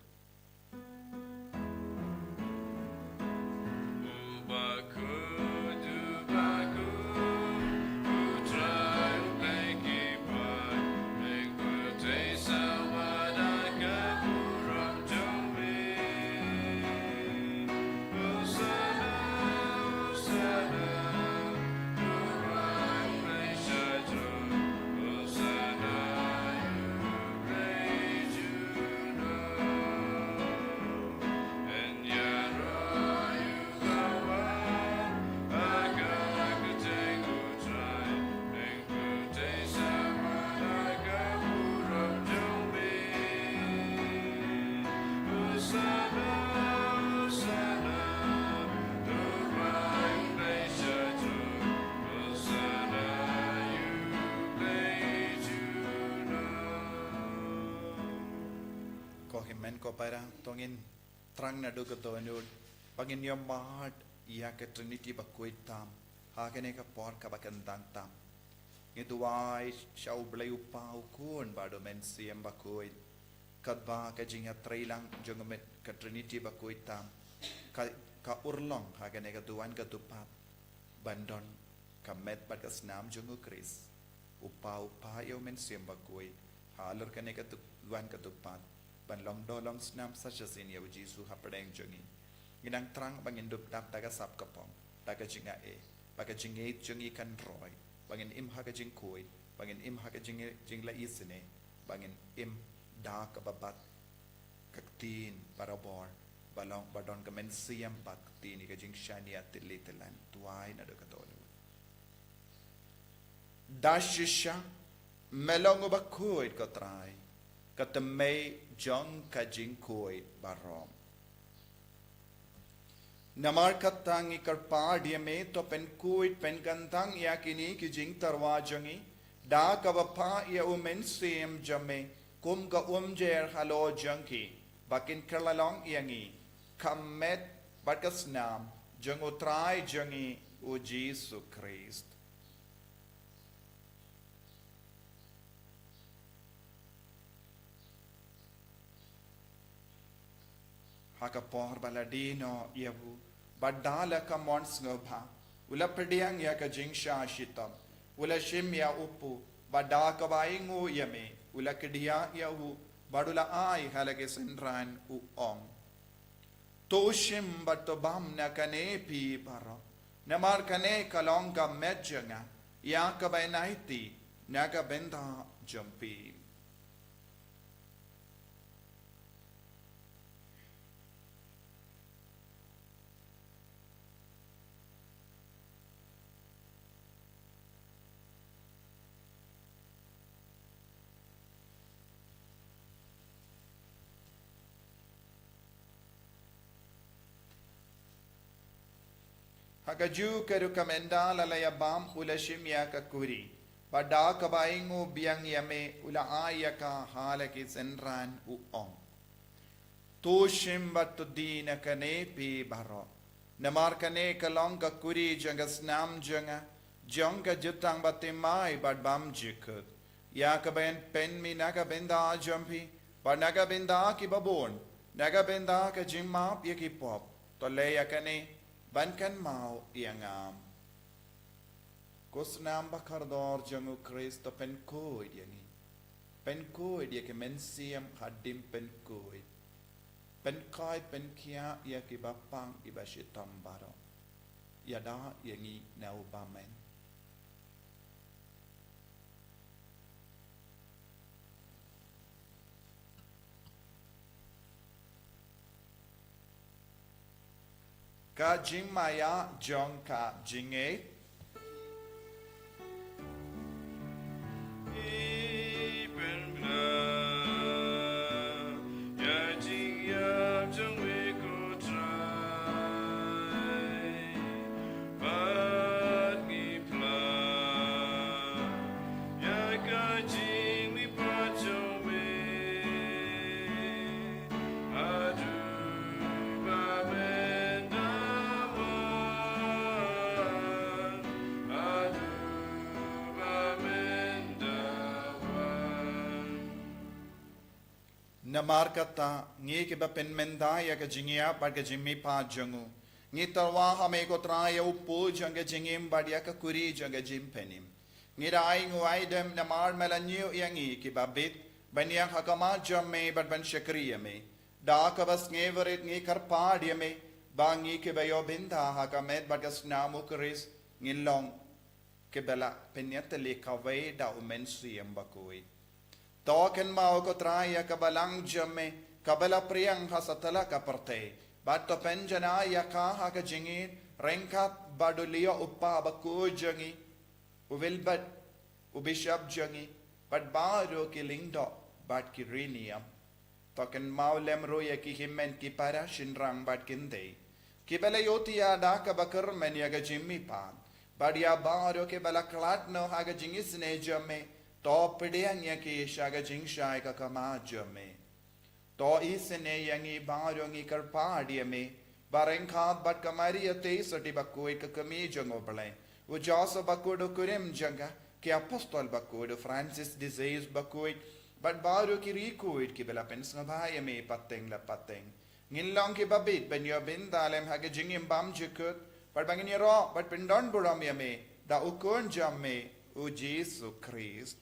Ko hynmen ko para, to ngin thrang naduh ka dohnud ba ngin ïohmad ïa ka Trinity bakhuid tam ha kane ka por kaba kyntang tam. Ngi duwai sha u Blei u Pa, u Khun bad u Mynsiem Bakhuid, katba ka jingïatreilang jong ka Trinity bakhuid tam ka, ka urlong ha kane ka duwan ka dupad ban don ka met bad ka snam jong u Khrist. U Pa, u Pa ïa u Mynsiem Bakhuid, halor kane ka duwan ka dupad, ban long doh long snam sa shisien ïa u Jisu hapdeng jong ngi. Ngi nang thrang ba ngin dup tap da ka sap ka phong, da ka jingai, ba ka jingngeit jong ngi kan roi, ba ngin im ha ka jingkhuid, ba ngin im ha ka jing, jingla isynei, ba ngin im da kaba bat ka ktien barabor, ba long, ba don ka mynsiem bad ka ktien ïa ka jingshaniah tylli tyllan. Duwai naduh ka dohnud. Da shisha me long uba khuid, ko Trai, ka tymmen jong ka jingkhuid baroh. Namar kata ngi kyrpad ïa me, to pynkhuid pynkyntang ïa kine ki jingtyrwa jong ngi da kaba phah ïa u Mynsiem jong me kum ka umjer halor jong ki, ba kin kylla long ïa ngi ka met bad ka snam jong u Trai jong ngi u Jisu Khrist. Ha ka por ba la die noh ïa u, bad da la ka mon sngewbha, u la pdiang ïa ka jingshah shitom, u la shim ïa u pu, bad da kaba ainguh ïa me, u la kdiah ïa u, bad u la ai ha la ki synran, u ong: To shim bad to bam na kane phi baroh, namar kane ka long ka met jong nga, ïa kaban aiti na ka bynta jong phi. Ha kajuh ka rukom ynda la la ïa bam, u la shim ïa ka kuri, bad da kaba ainguh biang ïa me, u la ai ïa ka ha la ki synran, u ong: To shim bad to die na kane phi baroh, namar kane ka long ka kuri jong ka snam jong nga, jong ka jutang bathymmai bad bymjukut, ïa kaban pynmih na ka bynta jong phi bad na ka bynta ki babun, na ka bynta ka jingmap ïa ki pop. To leh ïa kane ban kynmaw ïa nga. Ko snam ba kordor jong u Khrist, to pynkhuid ïa ngi. Pynkhuid ïa ki mynsiem hadien pynkhuid. Pynkhuid pynkhiah ïa ki bapang ki bashitom baroh. Ïada ïa ngi na u bymman. Ka jingmaïa jong ka jingngeit. Namar kata, ngi kiba pynmynta ïa ka jingïap bad ka jingmihpat jong u, ngi tyrwa ha me ko Trai ïa u pud jong ka jingim bad ïa ka khuri jong ka jingpynim. Ngi da ai nguaidem namar me la ñiew ïa ngi kiba bit ban ïeng ha khmat jong me bad ban shakri ïa me. Da kaba sngewrit ngi kyrpad ïa me ba ngi kiba ïoh bynta ha ka met bad ka snam u Khrist ngin long kiba la pynïatylli kawei da u Mynsiem Bakhuid. To kynmaw ko Trai ïa ka balang jong me kaba la pdiang ha satlak ka pyrthei, bad to pynjanai ïa ka ha ka jingïeit ryngkat bad u Leo u Kpa bakhuid jong ngi, u Wilbert u Bishop jong ngi, bad baroh ki lyngdoh bad ki riewniam. To kynmaw lem ruh ïa ki hynmen ki para shynrang bad kynthei kiba la ïohthiah da kaba kyrmen ïa ka jingmihpat, bad ïa baroh kiba la khlad noh ha ka jingisynei jong me. To pdiang ïa ki sha ka jingshai ka khmat jong me. To isynei ïa ngi baroh, ngi kyrpad ïa me ba ryngkat bad ka Maria Theisotti bakhuid ka kmie jong u Blei, u Joseph bakhuid u kurim jong ka, ki apostol bakhuid, u Francis de Sales bakhuid, bad baroh ki riewkhuid kiba la pynsngewbha ïa me pateng la pateng, ngin long kiba bit ban ïoh bynta lem ha ka jingim bymjukut, bad ba ngin ïaroh bad pyndonburom ïa me da u Khun jong me, u Jisu Khrist.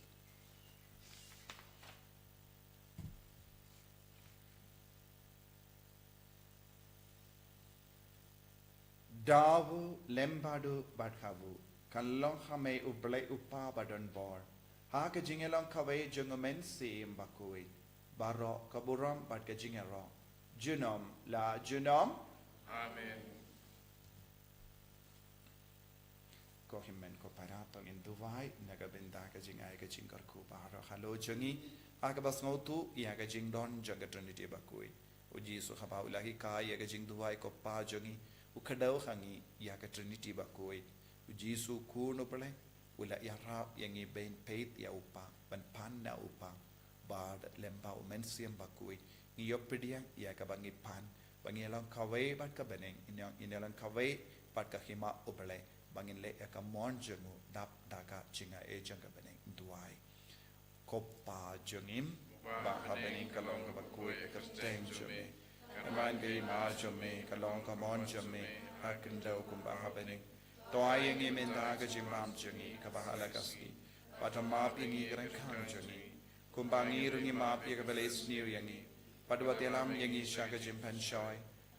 Da u lem bad u bad ha u, kan long ha me u Blei u Kpa badonbor, ha ka jingïalong kawei jong u Mynsiem Bakhuid, baroh ka burom bad ka jingïaroh, junom la junom. Amen. Ko hynmen ko para, to ngin duwai na ka bynta ka jingai ka jingkyrkhu baroh halor jong ngi, ha kaba sngewthuh ïa ka jingdon jong ka Trinity bakhuid. U Jisu haba u la hikai ïa ka jingduwai ko Pa jong ngi, u kdew ha ngi ïa ka Trinity bakhuid. U Jisu Khun u Blei, u la ïarap ïa ngi ban peit ïa u Kpa, ban pan na u Kpa. Bad lem bad u Mynsiem Bakhuid, ngi ïoh pdiang ïa kaba ngi pan, ba ngin long kawei bad ka bneng, ngin long, ngin long kawei bad ka hima u Blei, ba ngin leh ïa ka mon jong u dap da ka jingai jong ka bneng. Duwai. Ko Pa jong ngi ba ha bneng, ka long kaba khuid ka kyrteng jong me. Ka man ka hima jong me, ka long ka mon jong me, ha khyndew kumba ha bneng. To ai ïa ngi mynta ka jingbam jong ngi kaba ha la ka sngi. Bad to map ïa ngi ki ryngkang jong ngi, kumba ngi ruh ngi map ïa kiba la isniew ïa ngi. Bad wat ïalam ïa ngi sha ka jingpynshoi,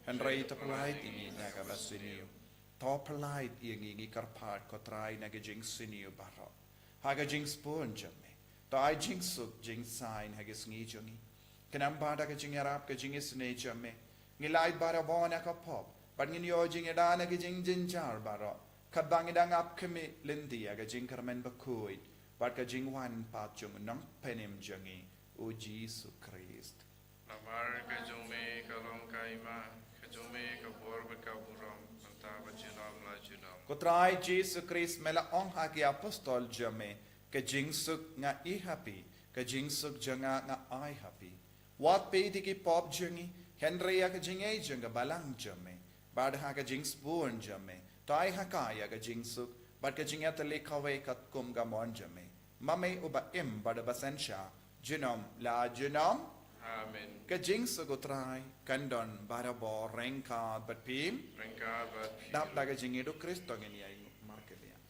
hynrei to pyllait ïa ngi na kaba sniew. To pyllait ïa ngi, ngi kyrpad ko Trai, na ka jingsniew baroh. Ha ka jingsbun jong me, to ai jingsuk jingsaiñ ha ka sngi jong ngi. Khnang ba da ka jingïarap ka jingisynei jong me, ngin lait barabor na ka pop, bad ngin ïoh jingïada na ka jingjynjar baroh, katba ngi dang ap khmih lynti ïa ka jingkyrmen bakhuid bad ka jingwan pat jong u Nongpynim jong ngi, u Jisu Khrist. Namar ka jong me ka long ka hima, ka jong me ka bor bad ka burom, mynta bad junom la junom. Ko Trai Jisu Khrist, me la ong ha ki apostol jong me, ka jingsuk nga ai ha phi, ka jingsuk jong nga nga ai ha phi. Wat peit ïa ki pop jong ngi, hynrei ïa ka jingïeit jong ka balang jong me, bad ha ka jingsbun jong me, to ai ha ka ïa ka jingsuk bad ka jingïatylli kawei katkum ka mon jong me. Ma me uba im bad uba synshar, junom la junom. Amen. Ka jingsuk u Trai kan don barabor ryngkat bad phi. Ryngkat bad phi. Dap da ka jingïeit u Khrist to ngin ïai markylliang.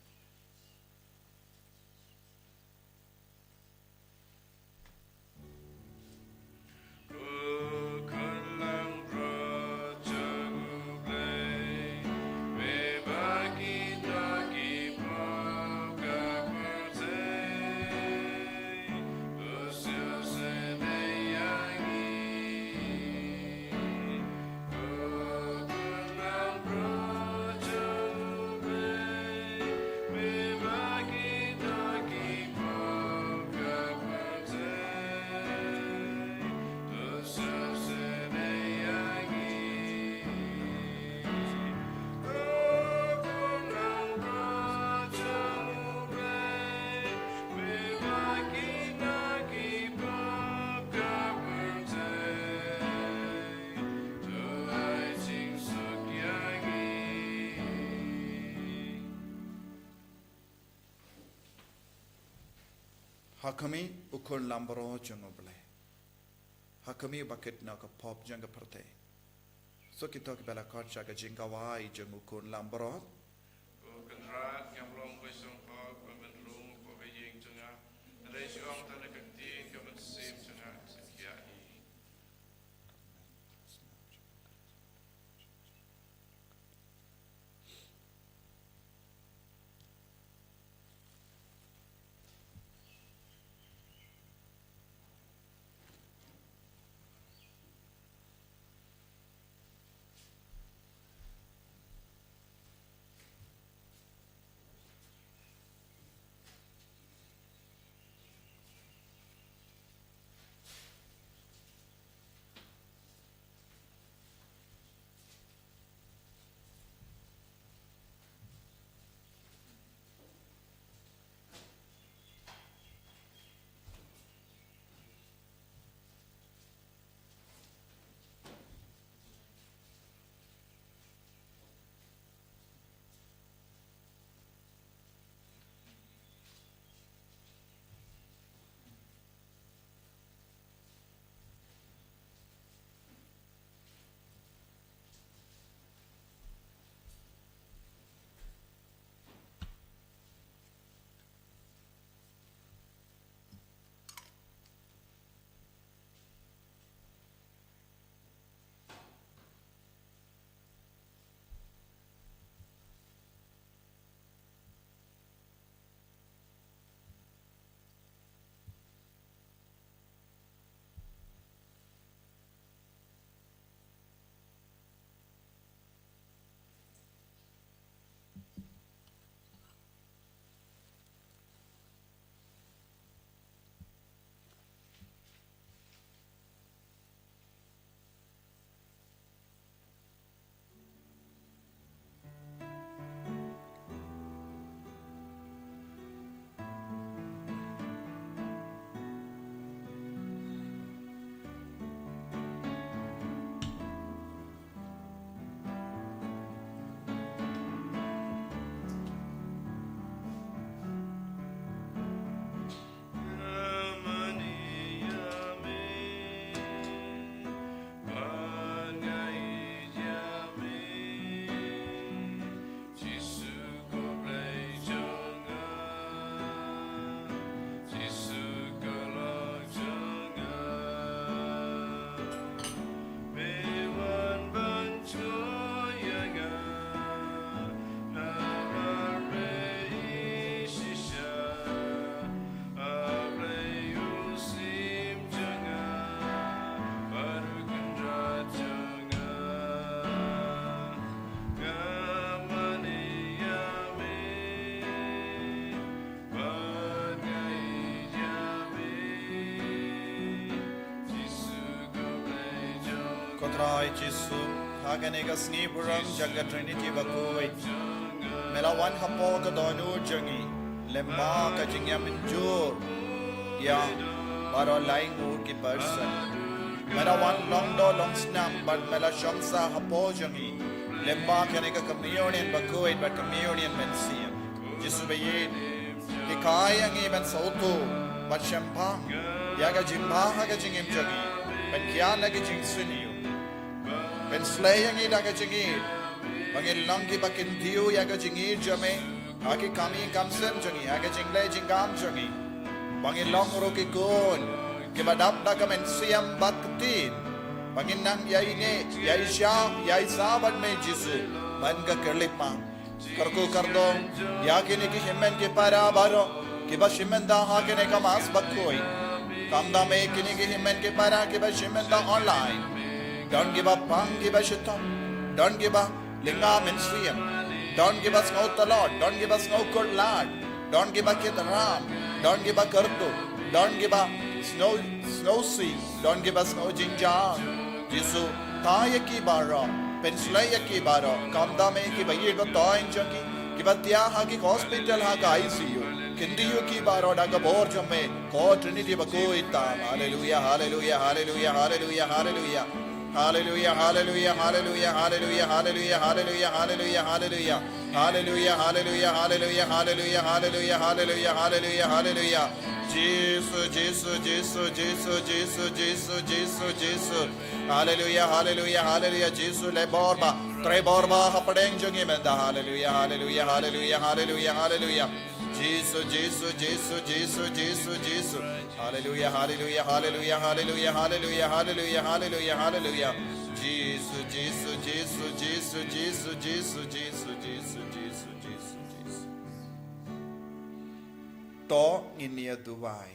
Ha khmih, u Khun Langbrot jong U Blei. Ha khmih, ba kit noh ka pop jong ka pyrthei. Sa kito kiba la khot sha ka jingkawei jong u Khun Langbrot. Ko Kynrad, ngam long ba sngewhok ba men rung hapoh ka ïing jong nga. Hynrei shu ong tang da ka ktien ka mynsiem jong nga sa khia hi. Ko Trai Jisu, ha kane ka sngi burom jong ka Trinity bakhuid, me la wan hapoh ka dohnud jong ngi lyngba ka jingïamynjur ïa baroh laingut ki person. Me la wan long doh long snam bad me la shong sah hapoh jong ngi lyngba kane ka communion bakhuid bad communion mynsiem. Jisu ba ïeit, hikai ïa ngi ban sngewthuh bad shemphang ïa ka jingbha ha ka jingim jong ngi, ban kiar na ka jingsniew. Pynsleh ïa ngi da ka jingïeit ba ngin long kiba kyntiew ïa ka jingïeit jong me ha ki kam ïing kam sem jong ngi, ha ka jingleh jingkam jong ngi. Ba ngin long ruh ki khun kiba dap da ka mynsiem bad ka ktien, ba ngin nang ïaineh, ïaishah, ïaisah bad me Jisu man ka khyllipmat. Kyrkhu kyrdoh ïa kine ki hynmen ki para baroh kiba shim bynta ha kane ka Mass bakhuid. Khamtam ïa kine ki hynmen ki para kiba shim bynta online. Don kiba pang kiba shitom, don kiba lynga mynsiem, don kiba sngew tlot, don kiba sngew kut lad, don kiba kit ram, don kiba kyrduh, don kiba sngew, sngewsih, don kiba sngew jynjar. Jisu, thaw ïa ki baroh, pynsleh ïa ki baroh, khamtam ïa kiba ïeit ba thoiñ jong ki, kiba thiah ha ki hospital ha ka I C U. Kyntiew ïa ki baroh da ka bor jong me, ko Trinity bakhuid tam. Haleluia, haleluia, haleluia, haleluia, haleluia. Haleluia, haleluia, haleluia, haleluia, haleluia, haleluia, haleluia, haleluia. Haleluia, haleluia, haleluia, haleluia, haleluia, haleluia, haleluia, haleluia. Jisu, Jisu, Jisu, Jisu, Jisu, Jisu, Jisu, Jisu. Haleluya, haleluya, haleluya. Jisu, leh bor ba, trei bor ba hapdeng jong ngi mynta. Haleluya, haleluya, haleluya, haleluya, haleluya. Jisu, Jisu, Jisu, Jisu, Jisu, Jisu. Haleluya, haleluya, haleluya, haleluya, haleluya, haleluya, haleluya. Jisu, Jisu, Jisu, Jisu, Jisu, Jisu, Jisu, Jisu, Jisu, Jisu. To ngin ïa duwai.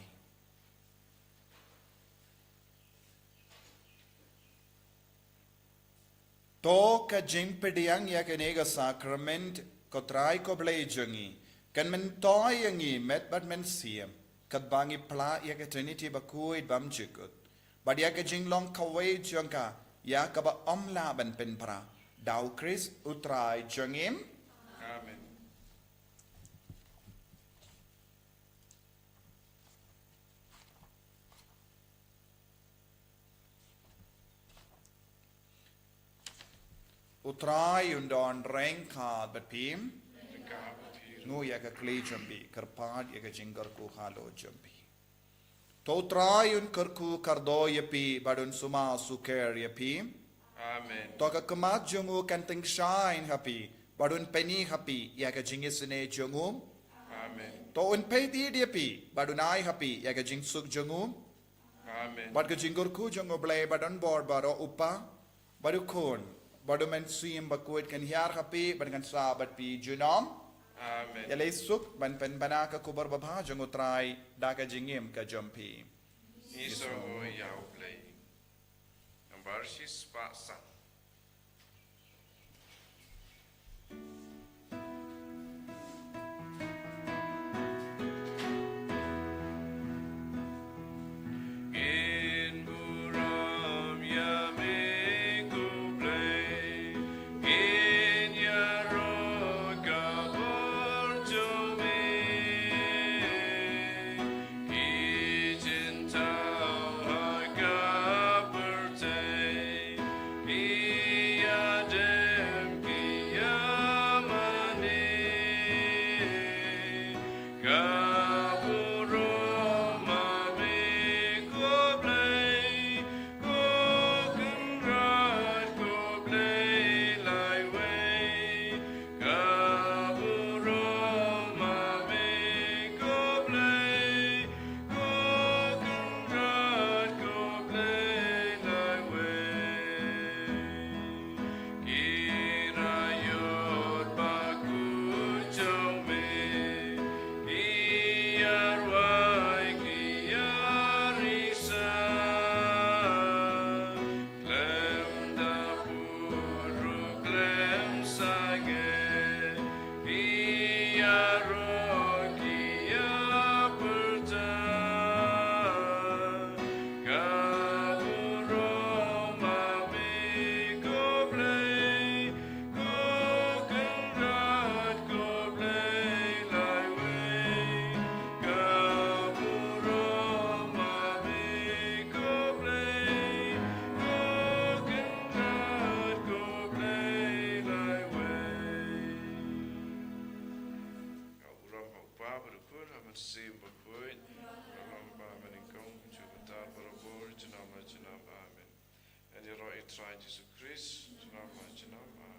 To ka jingpdiang ïa kane ka sakrament, ko Trai ko Blei jong ngi, kan myntoi ïa ngi met bad mynsiem, katba ngi pla ïa ka Trinity bakhuid bymjukut, bad ïa ka jinglong kawei jong ka, ïa kaba ym lah ban pynpra, da u Khrist u Trai jong ngi. Amen. U Trai un don ryngkat bad phi. Nguh ïa ka khlieh jong phi, kyrpad ïa ka jingkyrkhu halor jong phi. To u Trai un kyrkhu kyrdoh ïa phi, bad un sumar sukher ïa phi. Amen. To ka khmat jong u kan tyngshaiñ ha phi, bad un pyni ha phi ïa ka jingisynei jong u. Amen. To un peit ïa phi, bad un ai ha phi ïa ka jingsuk jong u. Amen. Bad ka jingkyrkhu jong u Blei badonbor baroh, u Kpa, bad u Khun, bad u Mynsiem Bakhuid kan hiar ha phi, bad kan sah bad phi junom. Amen. Ïaleh suk ban pynbna ka khubor babha jong u Trai da ka jingim ka jong phi. Ngi sngewnguh ïa u Blei. Nambar shispah san. Ngin burom ïa me ko Blei, ngin ïaroh ka bor jong me. Ki jingthaw ha ka pyrthei, ki ïadem ki ïamane. Ka burom ma me ko Blei, ko Kynrad ko Blei laiwei. Ka burom ma me ko Blei, ko Kynrad ko Blei laiwei. Ki raiot bakhuid jong me, ki ïarwai ki ïarisa. Khlem da pud ruh khlem sangeh, ki ïaroh ki ïapyrta. Ka burom ma me ko Blei, ko Kynrad ko Blei laiwei. Ka burom ma me ko Blei, ko Kynrad ko Blei laiwei. Ka burom ha u Kpa bad u Khun bad u Mynsiem Bakhuid, ka long ba mynnyngkong, mynta bad barabor, junom la junom. Amen. Ngan ïaroh ïa u Trai Jisu Khrist, junom la junom. Amen.